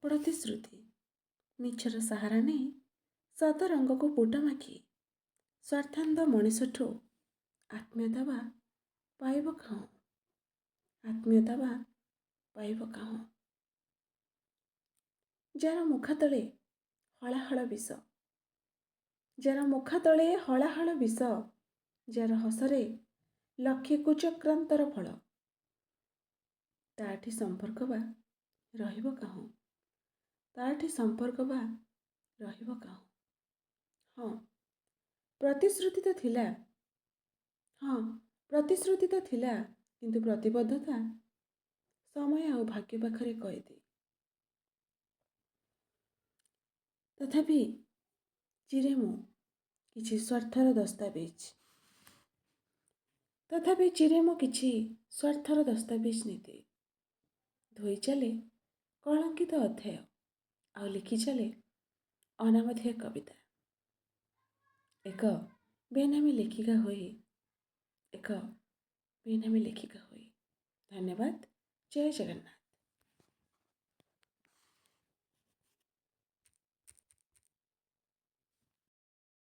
ପ୍ରତିଶ୍ରୁତି, ମିଛର ସାହାରା ନେଇ ସତ ରଙ୍ଗକୁ ପୁଟ ମାଖି ସ୍ୱାର୍ଥାନ୍ଧ ମଣିଷଠୁ ଆତ୍ମୀୟତା ବା ପାଇବ କାହୁଁ? ଆତ୍ମୀୟତା ବା ପାଇବ କାହୁଁ? ଯାର ମୁଖା ତଳେ ହଳାହଳ ବିଷ, ଯାର ମୁଖା ତଳେ ହଳାହଳ ବିଷ, ଯାର ହସରେ ଲକ୍ଷେ କୁଚକ୍ରାନ୍ତର ଫଳ, ତାଠି ସମ୍ପର୍କ ବା ରହିବ କାହୁଁ? ତାଠି ସମ୍ପର୍କ ବା ରହିବ କାହୁଁ? ହଁ, ପ୍ରତିଶ୍ରୁତି ତ ଥିଲା, ହଁ, ପ୍ରତିଶ୍ରୁତି ତ ଥିଲା, କିନ୍ତୁ ପ୍ରତିବଦ୍ଧତା ସମୟ ଆଉ ଭାଗ୍ୟ ପାଖରେ କଏଦୀ। ତଥାପି ଚିରେ ମୁଁ କିଛି ସ୍ୱାର୍ଥର ଦସ୍ତାବିଜ, ତଥାପି ଚିରେ ମୁଁ କିଛି ସ୍ୱାର୍ଥର ଦସ୍ତାବିଜ ନୀତି, ଧୋଇ ଚାଲେ କଳଙ୍କିତ ଅଧ୍ୟାୟ ଆଉ ଲେଖି ଚାଲେ ଅନାମଧେୟ କବିତା, ଏକ ବେନାମୀ ଲେଖିକା ହୋଇ, ଏକ ବେନାମୀ ଲେଖିକା ହୋଇ। ଧନ୍ୟବାଦ। ଜୟ ଜଗନ୍ନାଥ।